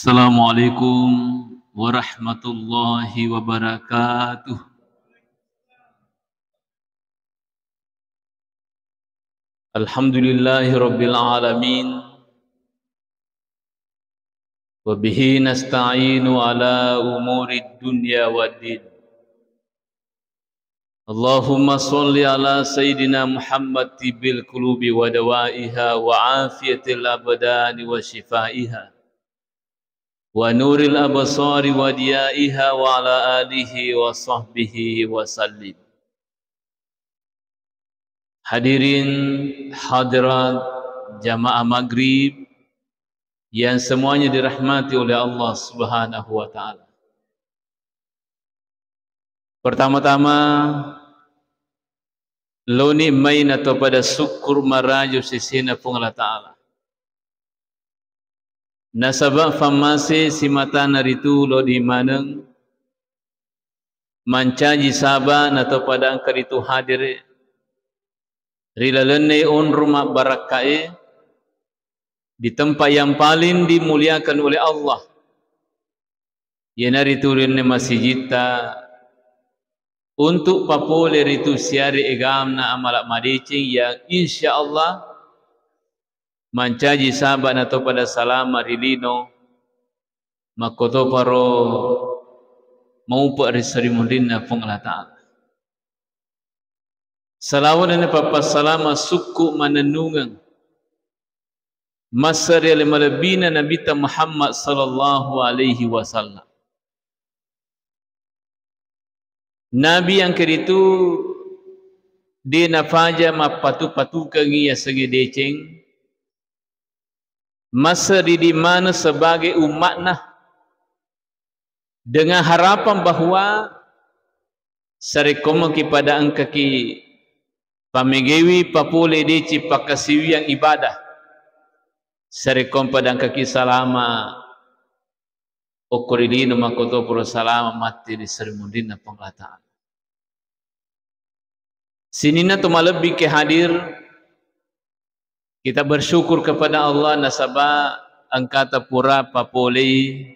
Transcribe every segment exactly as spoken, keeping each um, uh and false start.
Assalamualaikum warahmatullahi wabarakatuh. Alhamdulillahi rabbil alamin. Wa bihi nasta'inu ala umurid dunya waddin. Allahumma shalli ala sayyidina Muhammad tibbil qulubi wa dawaiha wa afiyatil abdani wa shifaiha wa nuril absari wa diyaiha wa ala alihi wa sahbihi wa sallim. Hadirin hadirat jamaah maghrib yang semuanya dirahmati oleh Allah Subhanahu wa Ta'ala. Pertama-tama, loni mai nato pada syukur marajo sesena Puang Allah Ta'ala. Nasaba fammase simatana ritu lodi maneng mancaji saba nato pada engka ritu hadere ri lalenna onro mabbarakkae di tempat yang paling dimuliakan oleh Allah, iyanaritu ri enne masijitta, untuk papole ritu siare egamna amala madeceng yang insya Allah mancaji saba nato pada salama ri lino, makkotoparo maupe ri sarimunrinna Puang Allah Ta'ala. Salawat dan pappassalama sukku manennungeng massari ale malebbina Nabitta Muhammad sallallahu alaihi wasallam. Nabi engka ritu de nafaja mappatu-patukengngi yasengnge deceng, massari di maneng sebagai umma'na, dengan harapan bahwa sarekkommaki pada engkaki pamegewi papole deceng pakkasiwiang ibadah, sarekkong pada engkaki salama okko ri lino makkotoparo salama matti ri sarimunrinna Puang Allah Ta'ala. Sininna to malebbi ke hadir, kita bersyukur kepada Allah nasaba engkata pura papolei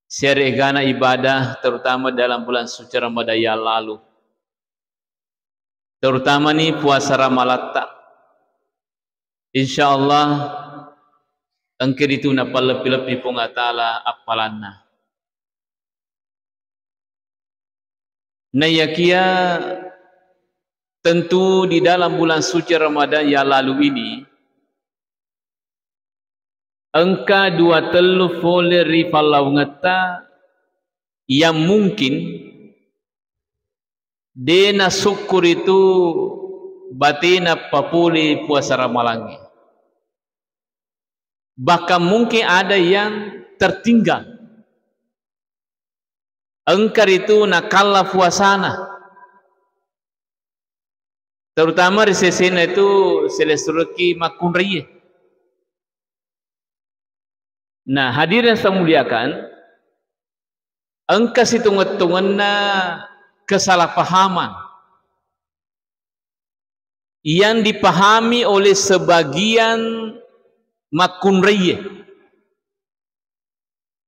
siare egana ibadah, terutama dalam bulan suci Ramadan yang lalu. Terutama ni puasa ramalatta. Insya Allah engka ritu napalleppi-leppi Puang Allah Ta'ala appalanna. Naiyakia tentu di dalam bulan suci Ramadan yang lalu ini engka dua tellu fole ri pallawangetta yang mungkin de nasukku ritu batena papole puasa ramalangnge. Bahkan mungkin ada yang tertinggal. Engka ritu nakalla puasana. Terutama ri sesena itu selessureki makkunraie. Nah, hadirin yang saya muliakan, engka situnget-tungenna kesalahpahaman yang dipahami oleh sebagian makkunraie,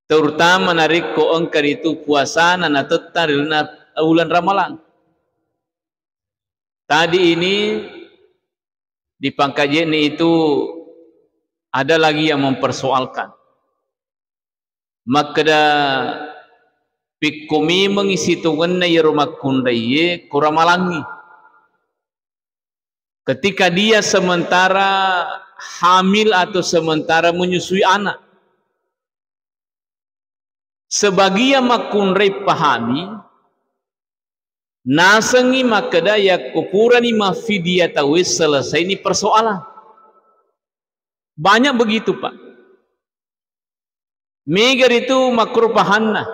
terutama narekko engka ritu puasana natettang ri lalenna uleng Ramalang. Tadi ini di pangkaje'na itu ada lagi yang mempersoalkan. Makkeda, pikko memengngi sitongenna iyaro makkunraie ko ramalangngi. Ketika dia sementara hamil atau sementara menyusui anak. Sebagian makkunrai pahami, nasengngi makkeda yakko purani maffidia tauwe, selesaini persoalan. Banyak begitu, Pak. Mega ritu makrupahanna.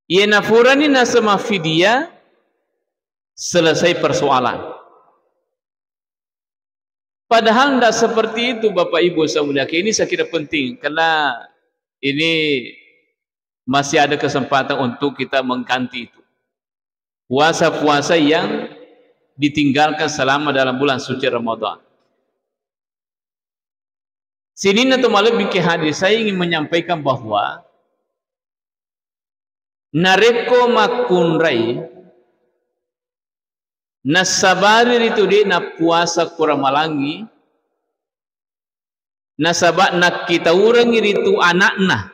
Iyena furani naseng maffidia, selesai persoalan. Padahal ndak seperti itu, Bapak Ibu saya muliakan. Ini saya kira penting karena ini masih ada kesempatan untuk kita mengganti itu. Puasa-puasa yang ditinggalkan selama dalam bulan suci Ramadan. Sininna to malebbi ki hadir, saya ingin menyampaikan bahwa narekko makkunrai, nassabari ritu de' nappuasa ko ramalangngi, nasaba' nakkitaurengngi ritu ana'na,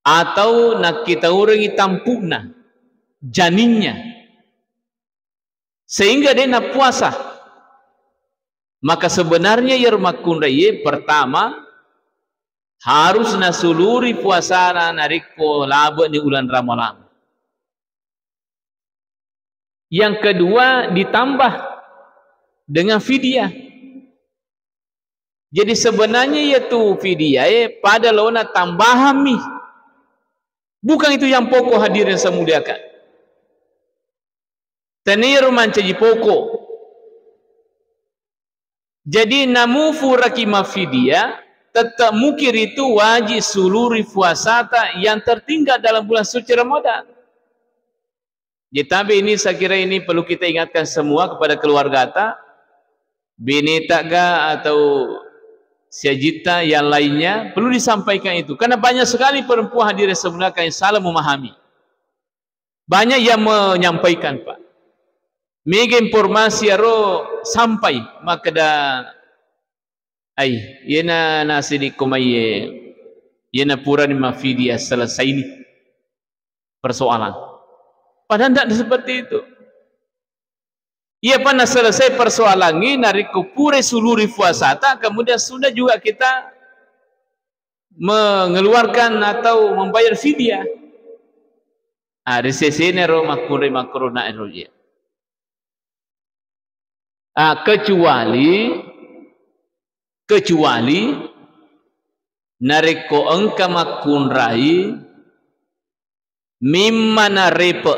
atau nakkitaurengngi tampu'na, janinnya, sehingga de' nappuasa. Maka sebenarnya iyaro makkunraiye, pertama, harus nasuluri puasana narekko labe'ni uleng Ramalang. Yang kedua, ditambah dengan fidyah. Jadi sebenarnya iyatu fidyae pada laona tambahammi. Bukan itu yang pokok, hadirin saya muliakan. Tenniaro mancaji pokok. Jadi namu furaki maffidyah, tetap muki ritu wajib suluri puasata yang tertinggal dalam bulan suci Ramadan. Jadi, tapi ini saya kira ini perlu kita ingatkan semua kepada keluargata, beneta ga atau siajitta yang lainnya, perlu disampaikan itu. Karena banyak sekali perempuan, hadirin saya muliakan, yang salah memahami. Banyak yang menyampaikan, Pak. Mega informasi aro sampai makkeda, "Ai, iyena nasidikko maiye, iyena purani maffidyah, selesai ni persoalan." Padahal tidak seperti itu. Iyapa naselesai persoalangngi, narekko pura suluri puasata, kemudian sudah juga kita mengeluarkan atau membayar fidyah. Ah, ri sesena ro makkunrai makkorona ero je. Ah, kecuali, kecuali narekko engka makkunrai mimmana repe.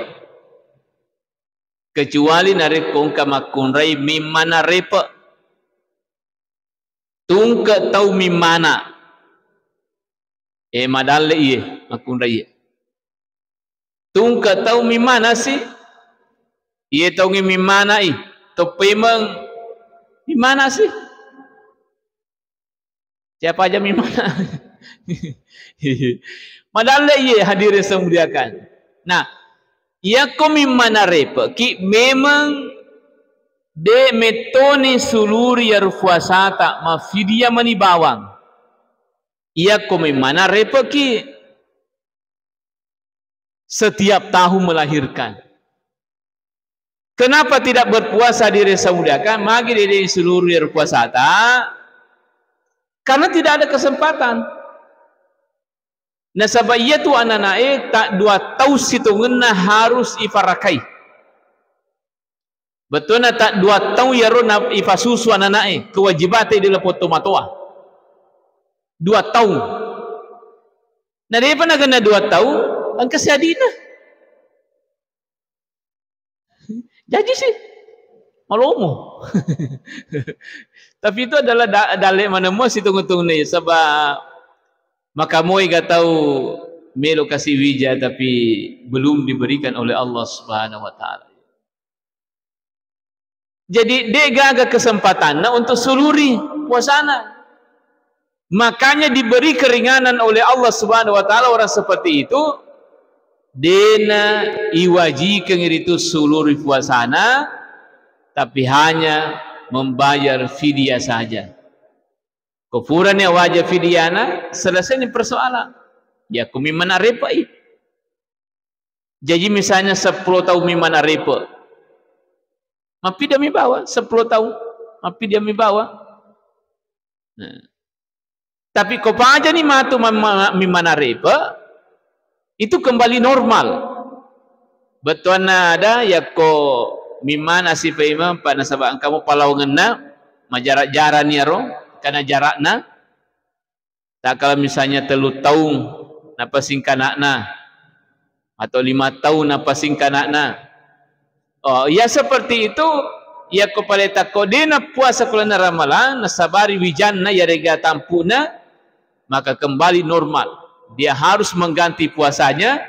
Kecuali narekko engka makkunrai mimmana repe. Tungke tau mimmana. Eh, madalle iye, makkunrai iye. Tungke tau mimmana si. Iye taungnge mimmana i. Toppemeng mimmana si. Siapa aja mimmana. Madalle iye, hadirin saya muliakan. Nah, iyakko mimmana repeki memang de mettoni suluri iyaro puasata, maffidyah mani bawang. Iyakko mimmana repeki setiap tahun melahirkan. Kenapa tidak berpuasa, hadirin saya muliakan? Magi dede seluruh iyaro puasata? Karena tidak ada kesempatan. Nasaba iyatu ananae tak dua tau sitongenna harus ifarakai. Bettuanna tak dua tau iyaro na ifasusu ananae, kewajibate di lapong tomatoa. Dua tau. Na depa nagenna dua tau, engka siadina. Jaji sih. Malomo. Tapi itu adalah da-, dalle manemmo sitongu-tongune, saba makamoi ga tau melo kasi wija tapi belum diberikan oleh Allah Subhanahu wa Ta'ala. Jadi, de gaga kesempatanna untuk suluri puasana. Makanya diberi keringanan oleh Allah Subhanahu wa Ta'ala orang seperti itu, dena iwajikeng ritu suluri puasana, tapi hanya membayar fidyah saja. Ko purani awaja fidyana, selesai ni persoalan. Ya, ku mimmana repai. Jaji misalnya seppulo taung mi manarepe. Mappida mi bawang, seppulo taung. Mappida mi bawang. Nah. Tapi ko pajani matu ma-, ma-, mi manarepe, itu kembali normal. Bettuanna ada yakko mi mana sipaimeng, pa nasaba engka mo palawangenna, majara-jarani aro, kana jarakna. Takkala misalnya tellu taung napasingka ana'na, atau lima taung napasingka ana'na. Oh, ya seperti itu, yakko pale takko de napuasa ko lalenna Ramalang, nasabari wijanna yarega tampu'na, maka kembali normal. Dia harus mengganti puasanya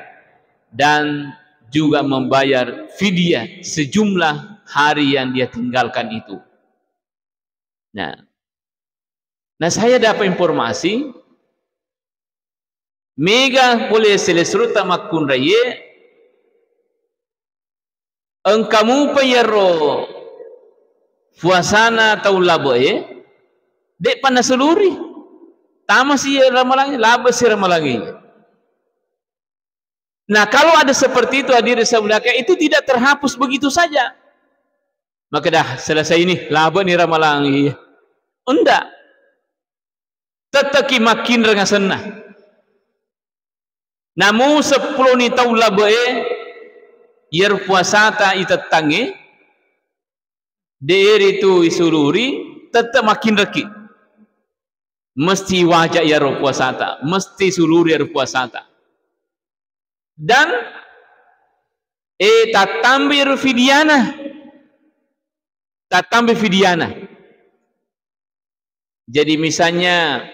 dan juga membayar fidyah sejumlah hari yang dia tinggalkan itu. Nah. Nah, saya dapat informasi, mega pole selessurutta makkunraie, engka mupa iyaro puasana tau labe'e, de'pa nasuluri. Tamasi ramalangnge, labe'si ramalangnge. Nah, kalau ada seperti itu, hadirin saya muliakan, itu tidak terhapus begitu saja. Maka dah selesai ini, labe'ni ramalangnge. Enggak. Tetteki makkinreng asenna. Namu seppuloni tau labe'e, iyaro puasata itettangnge, de' ritu isuluri, tette makkinrekki. Mesti waja iyaro puasata, mesti suluri iyaro puasata. Dan, eh, tattambai iyaro fidyana. Tattambai fidyana. Jadi misalnya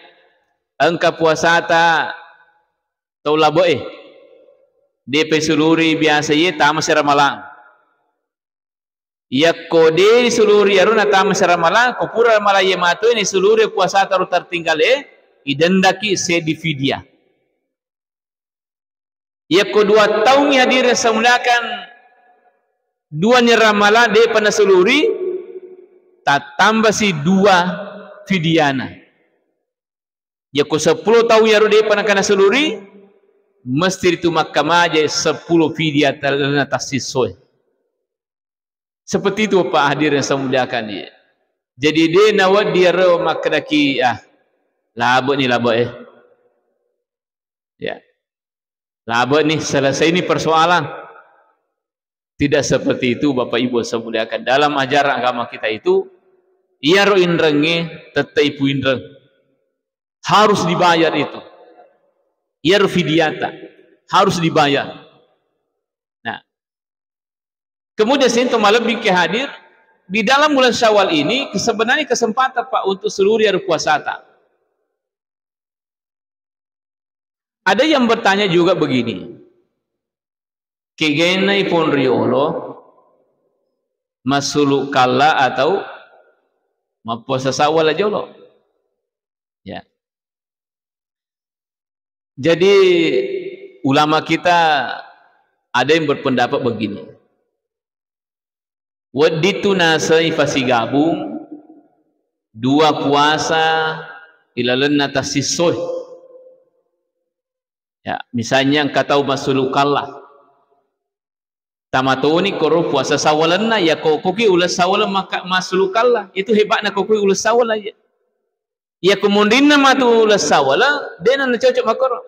engka puasata tau labe'e, de'pa isuluri biasa iye, tamasi ramalang. Yakko de' isuluri iyaro natamasi ramalang, ko pura ramalang iye matoe, nisuluri puasata ro tertinggal e, idendaki seddi fidyah. Yakko dua taungngi, hadirin saya muliakan, duani ramalang de'pa nasuluri, tattambasi dua fidyana. Yakko seppulo taung iyaro de'pa naka nasuluri, mesti ritu makkamaja seppulo fidyah ta-, lalenna tassissoe. Seperti itu, Bapak, hadirin saya muliakan, ya. Jadi, de' nawedding iyaro makkedaki, "Ah, labe'ni labe'e." Ya. Labe'ni, selesai ini persoalan. Tidak seperti itu, Bapak Ibu saya muliakan. Dalam ajaran agama kita itu, iyaro inrengnge tette ipuinreng. Harus dibayar itu. Iyaro fidyata harus dibayar. Nah, kemudian sinto malebbi ke hadir di dalam bulan Syawal ini, sebenarnya kesempatan, Pak, untuk seluruh iyaro puasata. Ada yang bertanya juga begini, kegenna iponriolo massulu kalla atau mappuasa Sawwal jolo? Ya. Jadi, ulama kita ada yang berpendapat begini. Wedding tu naseng ifasigabung dua puasa ilalenna tassissoe. Ya, misalnya engka tau massulu kalla. Tamatoni koro puasa Sawwalenna, ya ko koki uleng Sawwaleng maka-, massulu kalla. Itu hebatna koki uleng Sawwaleng aja. Iya, ko monrinna matu uleng Sawwaleng, de'na nacocok makkoro.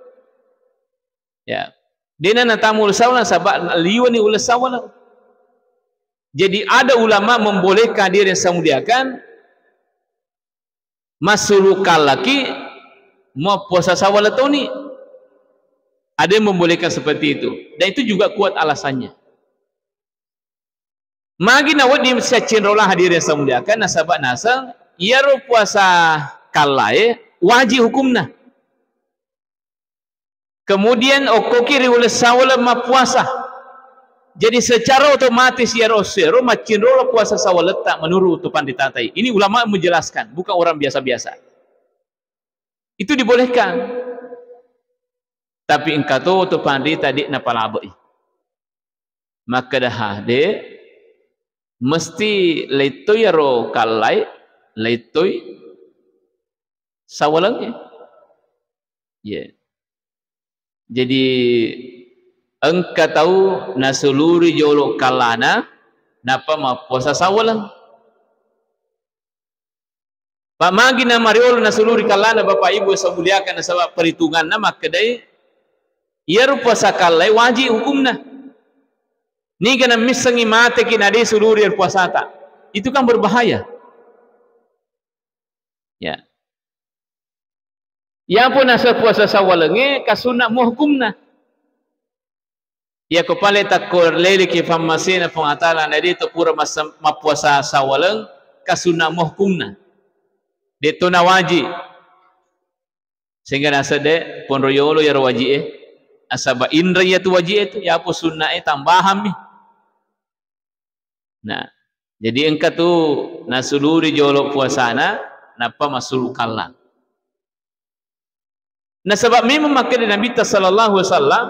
Ya. De'na natamu uleng Sawwaleng, nasaba liwani uleng Sawwaleng. Jadi, ada ulama membolehkan, hadirin saya muliakan, massulu kallaki mappuasa Sawwaleng toni. Ada yang membolehkan seperti itu. Dan itu juga kuat alasannya. Magi nawedding saccinrolang, hadirin saya muliakan, nasaba naseng iyaro puasa kallae wajib hukumna. Kemudian okkoki ri uleng Sawwaleng mappuasa. Jadi secara otomatis iyaro esso ero maccinrolo puasa Sawwaletta menurut tu panritatai. Ini ulama menjelaskan, bukan orang biasa-biasa. Itu dibolehkan. Tapi engka to tu panrita de' napalabe'i. Makkeda, "Ha, de', mesti lettoi iyaro kallae, lettoi Sawwalengnge." Iya. Jadi, engka tau nasuluri jolo kallana, nappa mappuasa Sawwaleng. Pa magi na mariolo nasuluri kallana, Bapak Ibu saya muliakan, nasaba perhitunganna makkedai, iyaro puasa kallae wajib hukumna. Niga na missengngi mateki na de' suluri iyaro puasata. Itu kan berbahaya. Ya. Iyapun naseng puasa Sawwalengnge, kasunna mo hukumna. Iyako pale takko leleki fammasena Puang Allah Ta'ala, na de' to pura mas-, mappuasa Sawwaleng, kasunna mo hukumna. De' to na wajib. Sehingga naseng de' ponro yolo iyaro waji'e. Nasaba inreng iyatu waji'e tu, iyapo sunna'e tambahammi. Nah, jadi engka tu nasuluri jolo puasana, nappa massulu kalla. Nasaba memang makkeda Nabitta sallallahu alaihi wasallam,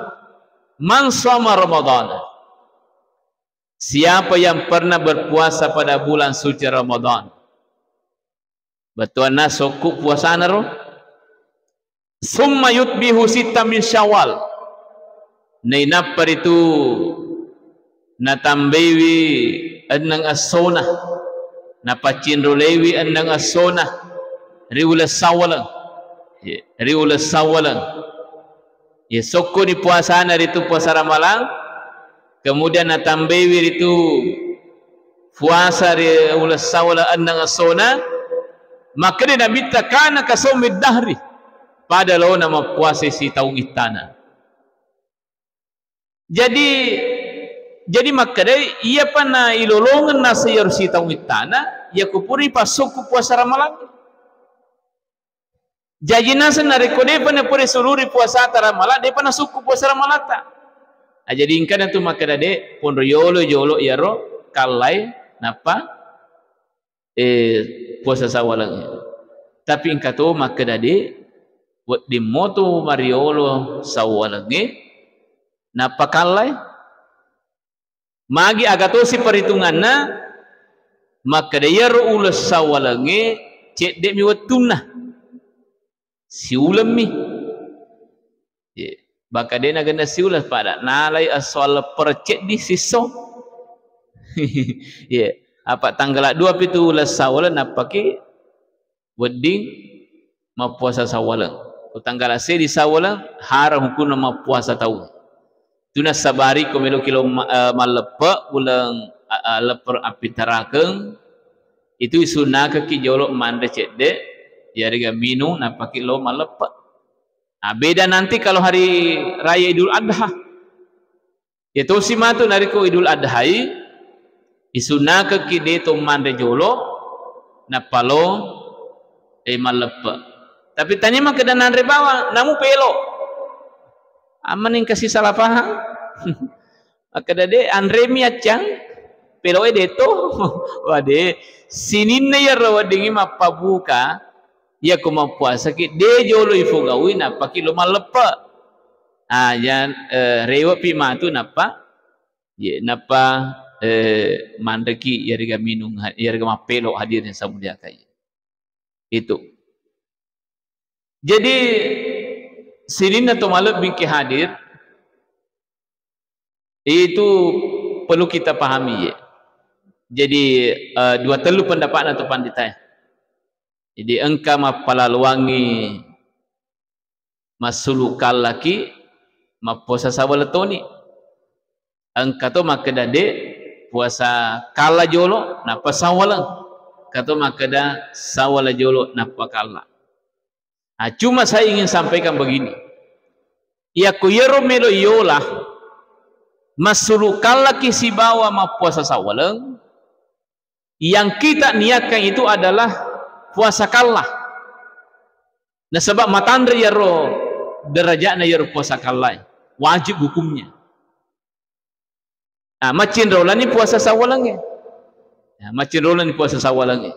"Man shoma Ramadana." Siapa yang pernah berpuasa pada bulan suci Ramadan, bettuanna sokku puasana ro, "Summa yutbihu sitta min Syawal." Nainappa ritu natambaiwi enneng essona, napaccinrolewi enneng essona ri uleng sawwaleng. Ye, ri uleng sawwaleng. Ye, sokkoni puasana ritu puasa Ramalang, kemudian natambaiwi ritu puasa ri uleng sawwaleng enneng essona, makkeda Nabitta, "Kana ka saumid dahri." Pada laona mappuasa sitaung ittana. Jadi, jadi makkedai, iyapa nailolongeng naseng iyaro sitaung ittana, iyako pura ipassukku puasa Ramalang. Jaji naseng narekko depa napura suluri puasata Ramalang, depa nasukku puasa Ramalatta. Ah, jadi engkana tu makkeda, de, ponro yolo jolo iyaro kallai, nappa eh, puasa sawwalengnge. Tapi engka to makkeda, de, wedding moto mariolo sawwalengnge, nappa kallai. Magi aga tosi perhitunganna, makkeda iyaro uleng sawwalengnge cedde'mi wettunna. Siulemmi. Ye. Baka de nagenna siuleng pada. Nalai esso alleppere ceddi sisso. Ye. Apa tanggala dua pitu uleng sawwaleng nappaki wedding mappuasa sawwaleng. Ko tanggala seddi sawwaleng, haram hukumna mappuasa tau. Tu nasabari ko meloki lo ma-, eh, malleppe uleng, a-, a-, lepper appitarakeng, itu isunnakekki jolo manre cedde, yarega minung, nappaki lo malleppe. Nah, beda nanti kalau hari raya Idul Adha. Ya tosi matu narekko Idul Adhai, isunnakekki de to manre jolo, nappa lo, eh, malleppe. Tapi tania makkeda nanre bawang, namu pelo. Ammaning kasi salah paham. Makkeda, de, anremi accang, peloe de to. Wah, de, sininna iyaro weddingngi mappabuka, iyako mappuasaki, de jolo ifogaui, nappaki lo malleppe. Ah, ya, eh, rewepi matu nappa, ye, nappa, eh, manreki, yarega minung, yarega mappelo, hadirin yang saya muliakan. Itu. Jadi, sininna to malebbingki hadir, itu perlu kita pahami, ye. Jadi, eh, dua tellu pendapatna to panditae. Jadi, engka mappalaloangngi massulu kallaki, mappuasa sawwaleng toni. Engka to makkeda, de, puasa kalla jolo, nappa sawwaleng. Engka to makkeda sawwaleng jolo, nappa kalla. Nah, cuma saya ingin sampaikan begini. Iyako iyaro melo iyola, massulu kallaki sibawa mappuasa sawwaleng, yang kita niatkan itu adalah puasa kalla. Nasaba matanre iyaro derajatna iyaro puasa kallae. Wajib hukumnya. Nah, maccinrolani puasa sawwalengnge. Ya, maccinrolani puasa sawwalengnge.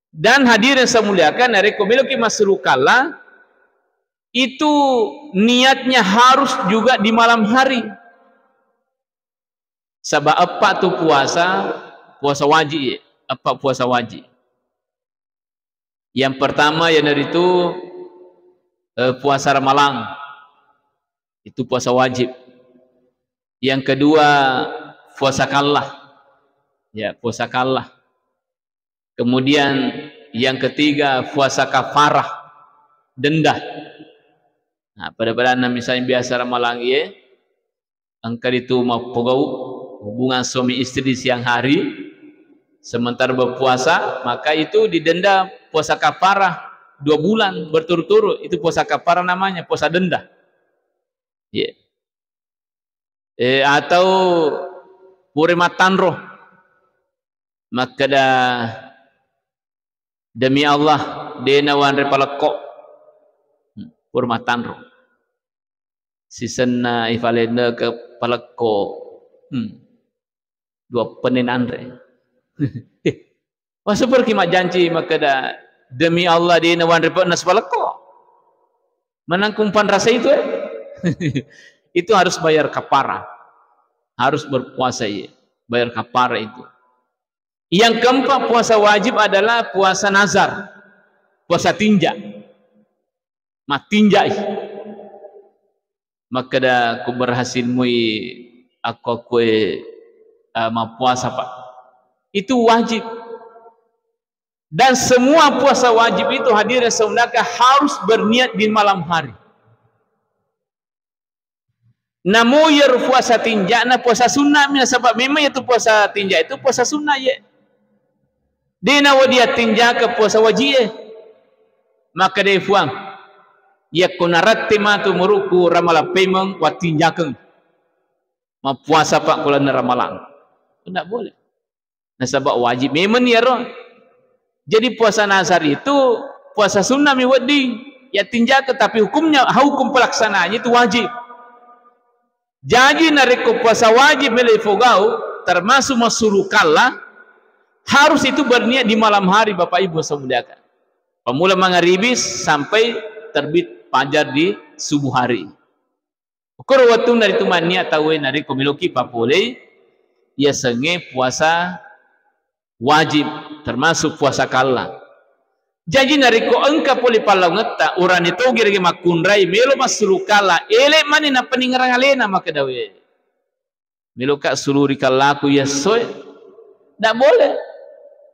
Dan hadirin saya muliakan, narekko meloki massulu kalla, itu niatnya harus juga di malam hari. Saba eppa tu puasa, puasa wajib, ye. Eppa puasa wajib. Yang pertama, iyanaritu, eh, puasa Ramalang. Itu puasa wajib. Yang kedua, puasa kallah. Ya, puasa kallah. Kemudian yang ketiga, puasa kafarah, denda. Nah, pada-padanna misalnya biasa Ramalang, ye, engka ritu mappogau hubungan suami istri di siang hari, sementara berpuasa, maka itu didenda puasa kafarah dua bulan berturut-turut. Itu puasa kafarah namanya, puasa denda. Ye. Eh, atau pura mattanro. Makkeda, "Demi Allah, de nawanre palekko." Hmm, pura mattanro. Sisenna ifalenneke palekko. Hmm. Dua penne nanre. Eh, masa pergi majjanci makkeda, "Demi Allah, de nawanre pe-, nasi palekko." Menangkung panrasa itu, eh? Itu harus bayar kapara. Harus berpuasa, iya. Bayar kapara itu. Yang keempat, puasa wajib adalah puasa nazar. Puasa tinja. Mattinjai. Makkeda ku berhasil mui aku, aku, eh, mappuasa, Pak. Itu wajib. Dan semua puasa wajib itu, hadirin saudara, harus berniat di malam hari. Namo iyaro puasa tinja'na puasa sunna'mi, nasaba memang iyatu puasa tinja itu puasa sunnah, ye. De' nawedding attinjaka puasa wajib e. Makkeda Puang, yakko narette matu umuru'ku ramalang paimeng, wattinjakeng. Mappuasa, Pak, kulanna ramalang. Tidak boleh. Nasaba wajib memang iyaro. Jadi puasa nazar itu puasa sunnah mi wedding yattinjaka, tapi hukumnya, hukum pelaksanaannya itu wajib. Jaji narekko puasa wajib melo ifogau, termasuk massulu kalla, harus itu berniat di malam hari, Bapak Ibu saya muliakan. Pamula mangaribi sampai terbit fajar di subuh hari. Ukkoro wettunna ritu mannia tauwe narekko meloki papolei yasengnge puasa wajib, termasuk puasa kalla. Jaji narekko engka pole pallaungetta, urane togi rege makkunrai, melo massulu kalla, ele mani nappeningerang alena makkedawe. Meloka suluri kallaku yessoe? Ndak boleh.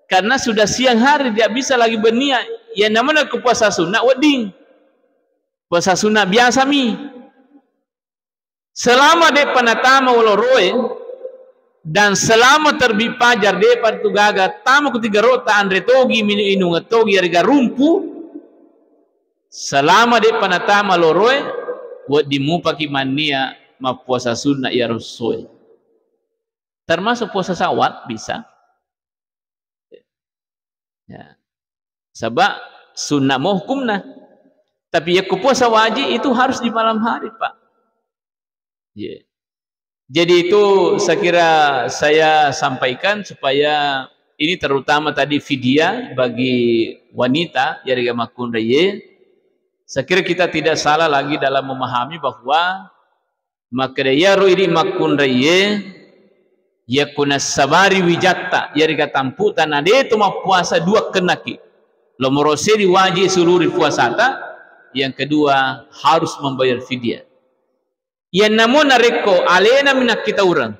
Karena sudah siang hari, tidak bisa lagi berniat. Yang namanya ke puasa sunnah wedding. Puasa sunnah biasa mi. Selama de'pa natama oloroe dan selama terbit fajar de'pa tu gaga tama ku tiga rota, anre togi, minung inung togi, yarega rumpu, selama de'pa natama loroe, wedding mupaki mannia mappuasa sunnah iya rossoe. Termasuk puasa Syawal bisa. Ya. Sebab sunnah mo hukumna. Tapi yakko puasa wajib itu harus di malam hari, Pak. Iya. Jadi itu saya kira saya sampaikan supaya ini terutama tadi fidyah bagi wanita yarega makkunraiye. Saya kira kita tidak salah lagi dalam memahami bahwa makkeda iyaro idi makkunraiye, yakko nassabari wijatta yarega tampu'ta na de to mappuasa dua kennaki. Lomoro sedi wajib suluri puasata, yang kedua harus membayar fidyah. Iyannamo narekko alena mi nakkitaureng,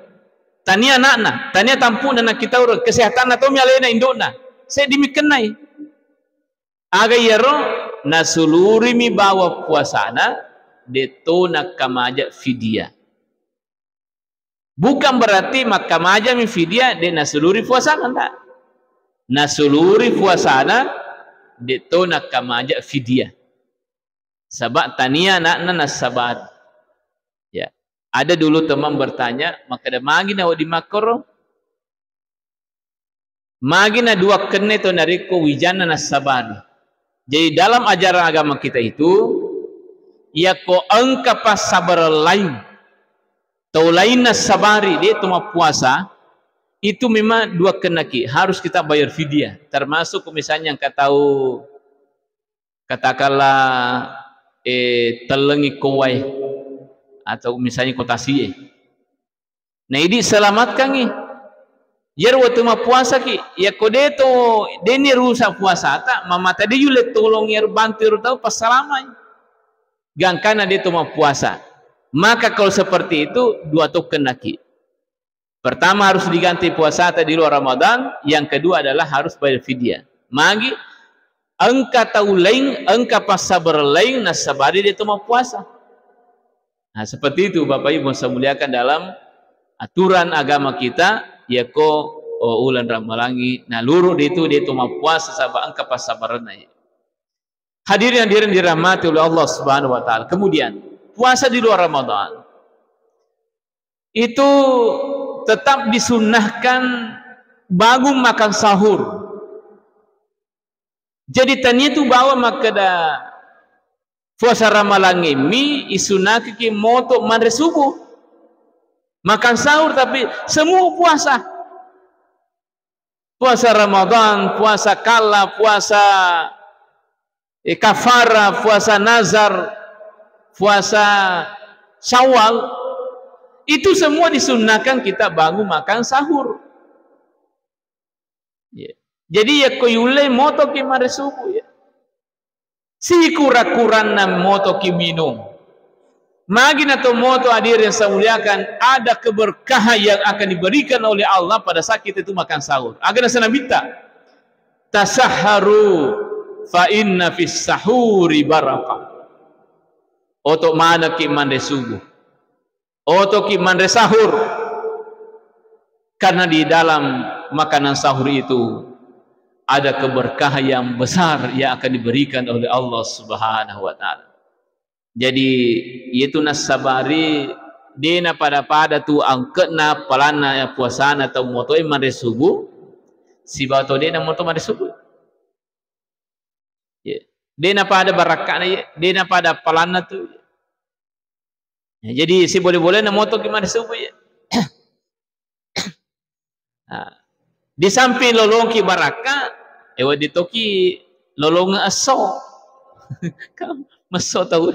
tania anakna, tania tampu'na nakkitaureng, kesehatanna tomi alena indo'na, seddi mi kennai. Aga iyaro? Nasulurimi bawang puasana, de'to nakkamaja fidyah. Bukan berarti makkamajami fidyah de' nasuluri puasana, ndak. Nasuluri puasana, de'to nakkamaja fidyah. Saba' tania anakna nassabari. Ya. Ada dulu teman bertanya, makkeda magi nawedding makkoro? Magi na dua kenne to narekko wijanna nassabari. Jadi dalam ajaran agama kita itu, yakko engka passabareng lain, tau lain nassabari, de' to mappuasa, itu memang dua kennaki, harus kita bayar fidyah. Termasuk misalnya engka tau katakanlah, eh, tellengi ko wae atau misalnya ko tasi'e. Na idi selamatkangngi. Iyaro wettu mappuasaki, yakko de to, deni rusak puasata, mamata de yulle tolong iyaro bantu iyaro tau passalamai. Gangkana de to mappuasa. Maka kalau seperti itu, dua tokkennaki. Pertama harus diganti puasata di luar Ramadan, yang kedua adalah harus bayar fidyah. Magi engka tau laing, engka passabareng laing nassabari de to mappuasa. Nah, seperti itu Bapak Ibu saya muliakan dalam aturan agama kita, yakko, oh, ulan Ramalangi, naluru de tu de to mappuasa saba engka passabarenna. Hadirin hadirin dirahmati oleh Allah Subhanahu wa Ta'ala. Kemudian, puasa di luar Ramadan itu tetap disunnahkan bangun makan sahur. Jadi, tania tu bawa makkeda puasa Ramalangi mi isunakiki moto manre subuh. Makan sahur, tapi semua puasa. Puasa Ramadan, puasa kalla, puasa, eh, kafara, puasa nazar, puasa Syawal, itu semua disunnahkan kita bangun makan sahur. Ya. Jadi, yakko yulle motoki manre subuh, ya. Sikura-kuranna motoki minum. Magi na to moto, hadirin yang saya muliakan, ada keberkahan yang akan diberikan oleh Allah pada saat kita itu makan sahur. Aga naseng Nabitta, "Tasahharu fa inna fis sahuri barakah." Oto manekki manre subuh. Otoki manre sahur. Karena di dalam makanan sahur itu ada keberkahan yang besar yang akan diberikan oleh Allah Subhanahu wa Ta'ala. Jadi, iyatu nassabari, de' napada-pada tu angke'na, palanna, puasana tau motoe manre subuh, sibawa tau de' namoto manre subuh. Ya. De' napada barakka'na, ya. De' napada palanna tu. Ya, jadi, sibole-bolena motoki manre subuh, ya. Nah, di samping lolongki barakka, eh, wedding toki lolongeng esso. Kan messo tau.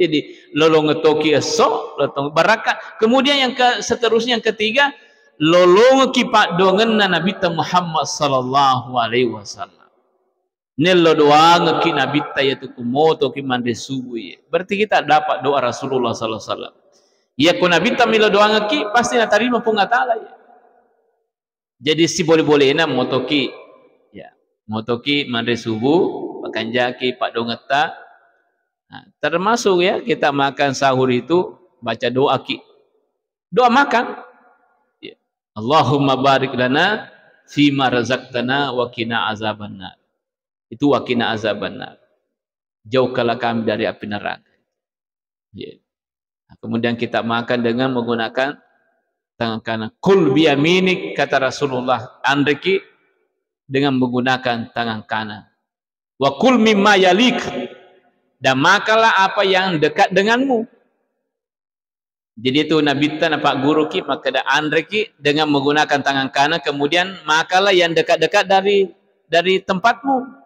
Jadi, lolongeng toki esso, lolongeng barakka. Kemudian yang ke-, seterusnya, yang ketiga, lolongekki paddoangenna Nabitta Muhammad sallallahu alaihi wasallam. Nello doangekki Nabitta iyatu ku motoki manre subuh iye. Berarti kita dapat doa Rasulullah sallallahu alaihi wasallam. Iya, ko Nabitta melo doangekki, pasti natarima Puang Allah Ta'ala, iye. Jadi, sibole-bolena motoki, ya, motoki manre subuh, pakanjaki paddoangetta. Nah, termasuk, ya, kita makan sahur itu baca doaki. Doa makan. Ya. "Allahumma barik lana fima razaqtana wa qina azabannar." Itu "wa qina azabannar." Jauhkanlah kami dari api neraka. Ya. Nah, kemudian kita makan dengan menggunakan tangan kanan. "Kul biyaminik," kata Rasulullah, "anreki dengan menggunakan tangan kanan." "Wa kul mimma yalik," dan makanlah apa yang dekat denganmu. Jadi itu Nabitta napagguruki, makkeda anreki dengan menggunakan tangan kanan, kemudian makanlah yang dekat-dekat dari, dari tempatmu.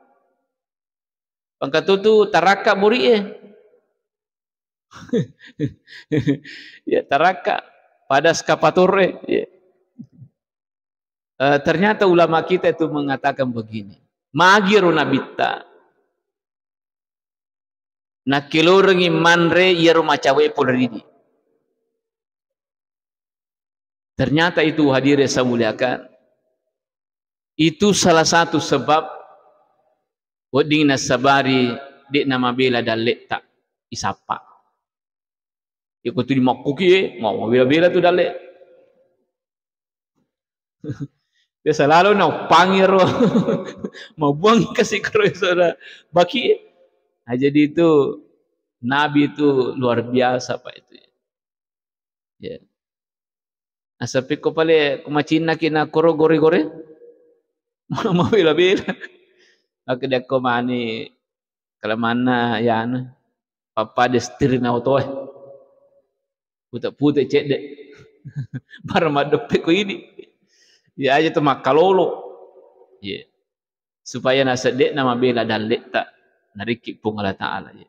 Pangkatutu tarakka buri'e. Ya, tarakka pada skapatorre. Ya. Eh, ternyata ulama kita itu mengatakan begini, magiro Nabitta, nakkelorengi manre iyaro macawe pole ridi. Ternyata itu, hadirin saya muliakan, itu salah satu sebab wedding nassabari de'na mabela dalle'ta isappa. Iko tu dimakkuki, eh, mau mabela-bela tu dalle. Biasa lalo na uppangi ro. Mabuang kasi karo saudara. Baki. Nah, jadi itu Nabi itu luar biasa, Pak, itu. Ya. Nasaba ko pale ko macinnaki na koro gore-gore. Mabela-bela. Aku dia ko mani kalamanna yana. Pappada setirna otoe. Pute-pute cedde. Bara maddeppe ko ini. Ya aja tu makkalolo. Iya. Supaya nasedde'na mabela dalle'ta narikki Puang Allah Ta'ala. Iya.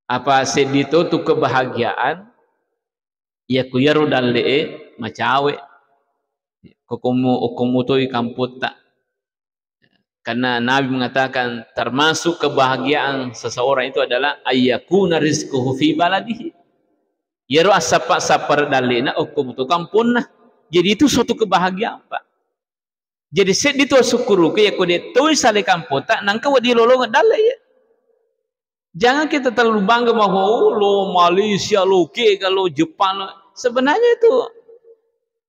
Apa seddi to tu kebahagiaan, iya ku iyaro dalle'e macawe. Ko komu, okkomu toi kampotta. Karena Nabi mengatakan, termasuk kebahagiaan seseorang itu adalah ayyakuna rizquhu fi baladihi. Iyaro assappa-sappa dalle'na okko muto kamponna. Jadi itu suatu kebahagiaan, Pak. Jadi seddi tu asukkuruke, yakko de' toi sale kampota, nangka wedding lolongeng dalle, ya. Jangan kita terlalu bangga bahwa, oh, lo Malaysia, lo kega, lo Jepang, lo. Sebenarnya itu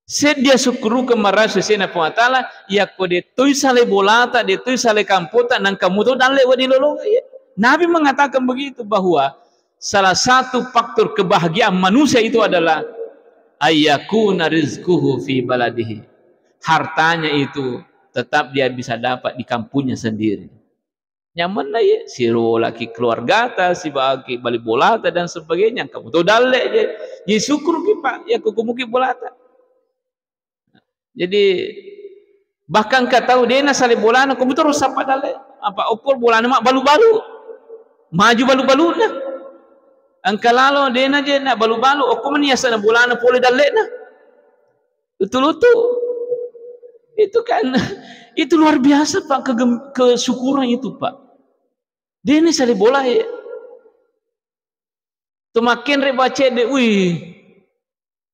seddi asukkuruke marasu sena Puang Allah Ta'ala, yakko de' toi sale bolata, de' toi sale kampota, nangka muto dalle wedding lolongeng, ya. Nabi mengatakan begitu, bahwa salah satu faktor kebahagiaan manusia itu adalah ayyakuna rizquhu fi baladihi. Hartanya itu tetap dia bisa dapat di kampungnya sendiri. Nyamenna, ya, sirolaki keluargata, sibaki bali bolata dan sebagainya. Kamu tahu dalle, ya. Jadi syukur ki, Pak, ya, kukumuki bolata. Jadi, bahkan ka tau de'na sale bolana, ko muto ro sappa dalle. Apa okko bolana mabbalu-balu. Maju balu-baluna. Engka lalo dena je na balu-balu, okko meni yasana bolana pole dalle'na. Lutu-lutu. Itu kan, itu luar biasa, Pak, kegem-, kesyukuran itu, Pak. Dena sale bola e. Tu makkenre baca de, wih,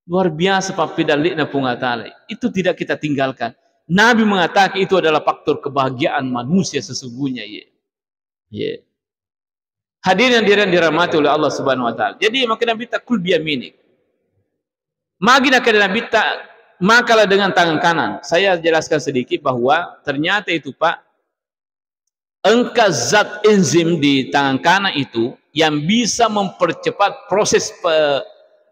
luar biasa pappedalle'na Puang Allah Ta'ala. Itu tidak kita tinggalkan. Nabi mengatakan itu adalah faktor kebahagiaan manusia sesungguhnya, ye. Ye. Hadirin yang dirahmati oleh Allah Subhanahu wa Ta'ala. Jadi, maka Nabi ta kul biyaminik. Magi nakada Nabi ta, makalah dengan tangan kanan. Saya jelaskan sedikit bahwa ternyata itu, Pak, engka zat enzim di tangan kanan itu yang bisa mempercepat proses pe-,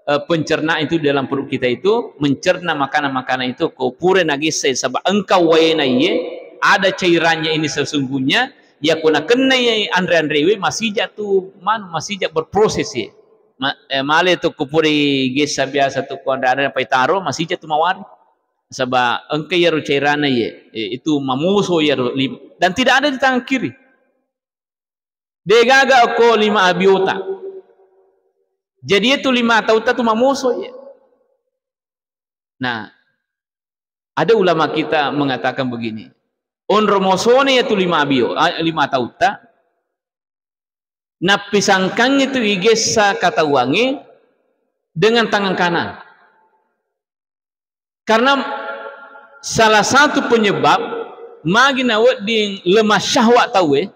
eh, pencernaan itu dalam perut kita itu, mencerna makanan-makanan itu, ko pura nagessai, saba engka waena iye, ada cairannya ini sesungguhnya, ya ko nakennai anre-anrewe, masija tu manu, masija berproses ye. Ma-, eh, male tu ko pura gessa biasa tu ko anre-anre pai taro, masija tu mawari. Saba engka iyaro cairanna iye, eh, itu mamoso iyaro lim-, dan tidak ada di tangan kiri. Degaga ko lima abiota. Jadi itu lima tautta tu mamoso iye. Nah, ada ulama kita mengatakan begini, onro mosone itu lima abio, ah, lima tautta, nappisangkangngi tu igessa katauangnge dengan tangan kanan. Karena salah satu penyebab magi nawedding lemah syahwat tauwe,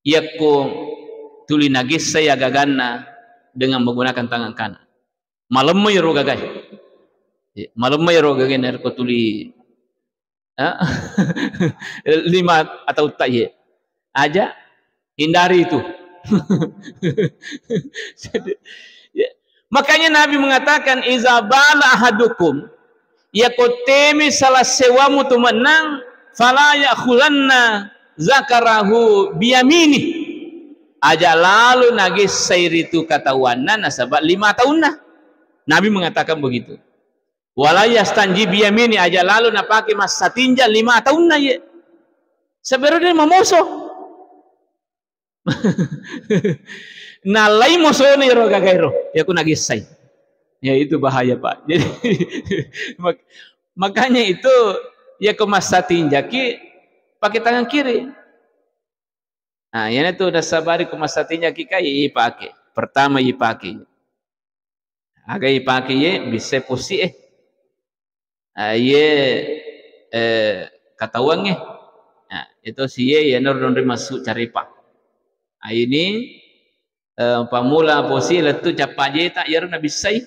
yakko tuli nagessai agaganna dengan menggunakan tangan kanan. Malemma iyaro gagai. Malemma iyaro gagai narekko tuli, eh, lima tautta iye. Aja hindari itu. Jadi, ya. Makanya Nabi mengatakan, "Iza bala ahadukum," yakko teme salah sewamu tu mennang, "fala ya'khulanna zakarahu biyamini." Aja lalo nagessai ritu katauanna nasaba lima taunna. Nabi mengatakan begitu. "Wala yastanji biyamini," aja lalo napake massatinja lima taunna ye. Sebero de mamoso. Nalai mosone ro gagairo, ya ku nagessai. Ya itu bahaya, Pak. Jadi mak-, makanya itu ya ko massatinjaki pakai tangan kiri. Nah, iyana tu nasabari ko massatinjaki kai ipake. Pertama ipake. Aga ipake ye, bisa posi eh. Ah, iye, eh, katauangnge. Nah, itu si iye, iyanaro donri massu carepa. Ah, ini, eh, pamula posi lettu cappa jeta, iyaro nabissai.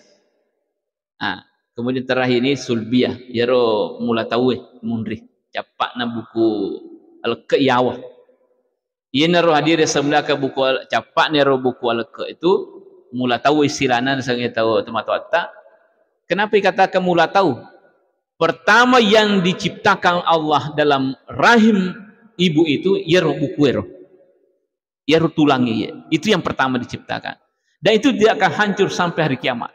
Ah, kemudian terakhir ini sulbiyah, iyaro mula tauwe munri. Cappa'na buku alekke yawa. Iyanaro hadirin semuliakan buku al-, cappa'na iyaro buku alekke itu mula tau istilahna nasengnge tau tomatoatta. Kenapa dikatakan mula tau? Pertama yang diciptakan Allah dalam rahim ibu itu iyaro buku ero. Iyaro tulang iya. Itu yang pertama diciptakan. Dan itu tidak akan hancur sampai hari kiamat.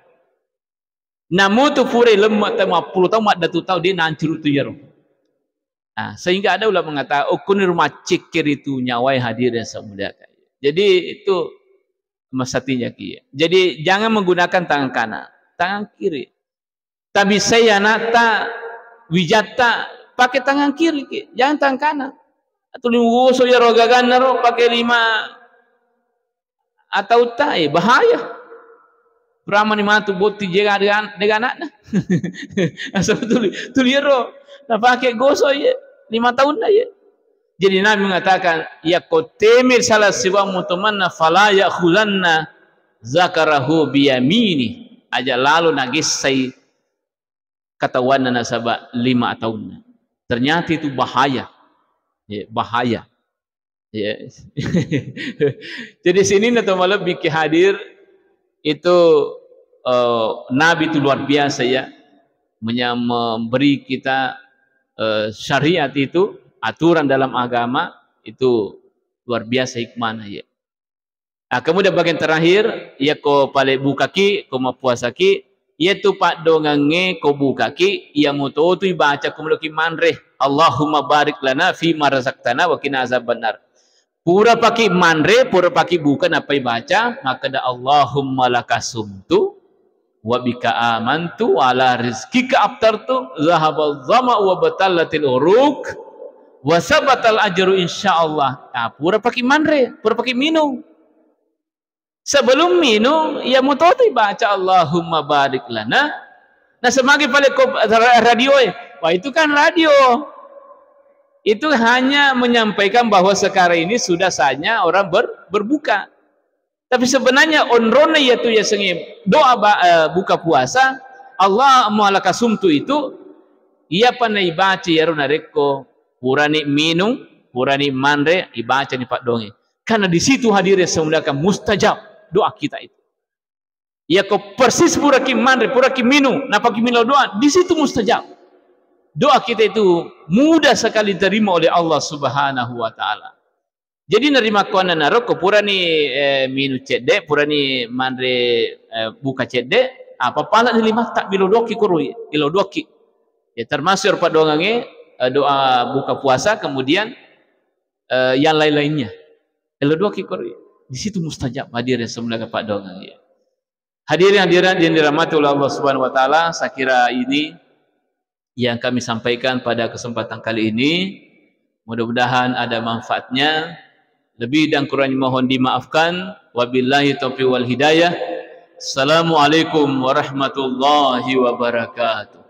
Namu tu pura lemme tau mappulo tau maddatu tau de nancuru tu iyaro. Ah, sehingga ada ulama mengatakan, "Okuni rumah cekir itu nyawai hadir yang saya muliakan." Jadi itu masatinya kia. Jadi jangan menggunakan tangan kanan, tangan kiri. Tabissai anakta, wijatta, pakai tangan kiri ki, jangan tangan kanan. Atau liwuso ya rogaganna ro pakai lima atau tai bahaya. Pramani matu botti jega dengan, dengan anakna. Asal tuli, tuli ro. Napake goso ye, lima tahun na ye. Jadi Nabi mengatakan, "Yakko teme salah siwa mutomanna fala ya'khulanna zakarahu biyamini." Aja lalo nagessai katawanna nasaba lima taunna. Ternyata itu bahaya. Ya, bahaya. Ya. Jadi sininna to malebbi ki hadir itu, eh, Nabi itu luar biasa ya. Menya-, memberi kita, eh, syariat itu, aturan dalam agama itu luar biasa hikmahnya ya. Ah, kemudian bagian terakhir, iya ko pale bukaki, ko mappuasaki, iya tu paddongengnge ko bukaki, iya mutotu ibaca ko meloki manre, "Allahumma barik lana fi ma razaqtana wa qina azabannar." Pura paki manre, pura paki buka, nappai baca, makkeda, "Allahumma laka sumtu, wa bika amantu, wa ala rizkika aftartu, zahabal zama wa batallatil uruk, wa sabatal ajru insyaallah." Nah, pura paki manre, pura paki minung. Sebelum minung, iya mutoti baca, "Allahumma barik lana." Nah, semagi pale ko ra-, radio, eh. Wah, itu kan radio. Itu hanya menyampaikan bahwa sekarang ini sudah saatnya orang ber-, berbuka. Tapi sebenarnya onronna iya tu yasengnge doa ba-, eh, buka puasa, "Allahumma laka sumtu" itu, iya pa naibaca iyaro narekko purani minung, purani manre, ibacani paddoangnge. Karena di situ, hadirin yang saya muliakan, mustajab doa kita itu. Iya ko persis puraki manre, puraki minung, napaki milo doa, di situ mustajab. Doa kita itu mudah sekali diterima oleh Allah Subhanahu wa Ta'ala. Jadi, narimakkuannanaro ko purani, eh, minung cedde, purani manre, eh, buka cedde, apa pala ni limatta, milo doaki koroi, milo doaki. Ya, termasuk ero paddoangengnge, eh, doa buka puasa, kemudian, eh, yang lain-lainnya. Milo doaki koroi. Di situ mustajab, hadirin yang saya muliakan, paddoangengnge. Hadirin hadirat yang dirahmati oleh Allah Subhanahu wa Ta'ala, saya kira ini yang kami sampaikan pada kesempatan kali ini. Mudah-mudahan ada manfaatnya. Lebih dan kurangnya mohon dimaafkan. Wabillahi taufiq wal hidayah. Assalamualaikum warahmatullahi wabarakatuh.